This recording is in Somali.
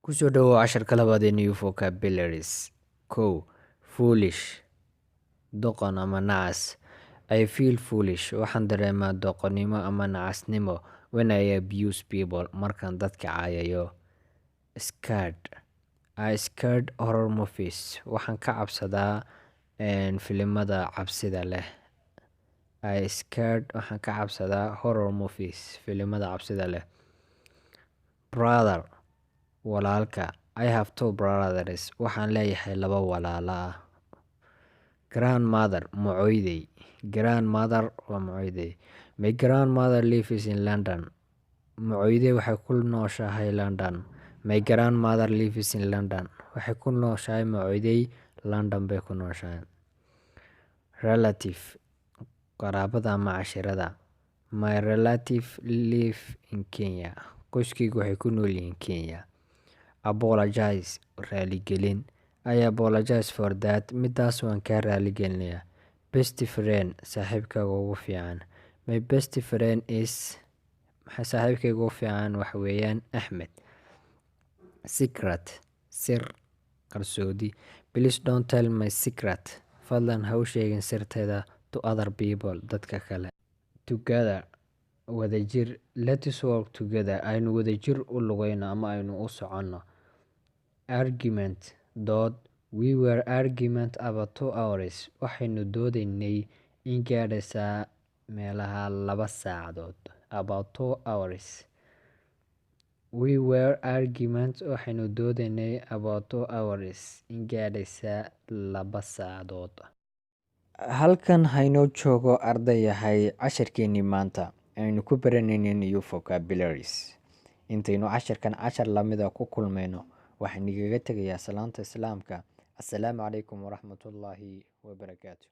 Kusoo dhawow casharka labaad ee New Vocabularies. Kow, foolish, doqon ama nacas. I feel foolish, waxaan dareemaa doqonnimo ama nacasnimo, when I abuse people, markaan dadka caayayo. Scared. I scared horror movies, waxaan ka cabsadaa filimada cabsida leh. I scared, waxaan ka cabsadaa, horror movies, filimada cabsida leh. Brother, walaalka. I have two brothers, waxaan leeyahay laba walaalo ah. Grandmother, macoydey. Grandmother waa macoydey. My grandmother lives in London. Macoydey waxay ku nooshahay London. My grandmother lives in London. Waxay ku nooshahay macoydey, London bay ku nooshahay. Relative, qaraabada ama cashirada. My relative live in Kenya. Qoyskaygu waxay ku nool yihiin Kenya. Apologize, raaligelin. I apologize for that. Midaas waan kaa raaligelinayaa. Best friend, saaxiibkaaga ugu fiican. My best friend is, saaxiibkayga ugu fiican waxa weeyaan Axmed. Secret, sir, qarsoodi. Please don't tell my secret. Fadlan ha u sheegin sirtayda, to other people, dadka kale. Together, wadajir. Let us walk together. Aynu wadajir u lugayno ama aynu u soconno. Argument, dood. We were argument about 2 hours. Waxaynu doodaynay in gaadhaysa meelaha 2 saacadood. About 2 hours. We were argument, waxaynu doodaynay, about 2 hours, in gaadhaysa 2 saacadood. Halkan haynoo joogo, ardayahay, casharkeenii maanta aynu ku baranaynay new vocabularies. Intaynu casharkan cashar lamida ku kulmayno, waxaan igaga tegayaa salaanta Islaamka. Assalaamu calaykum waraxmatullaahi wabarakaatu.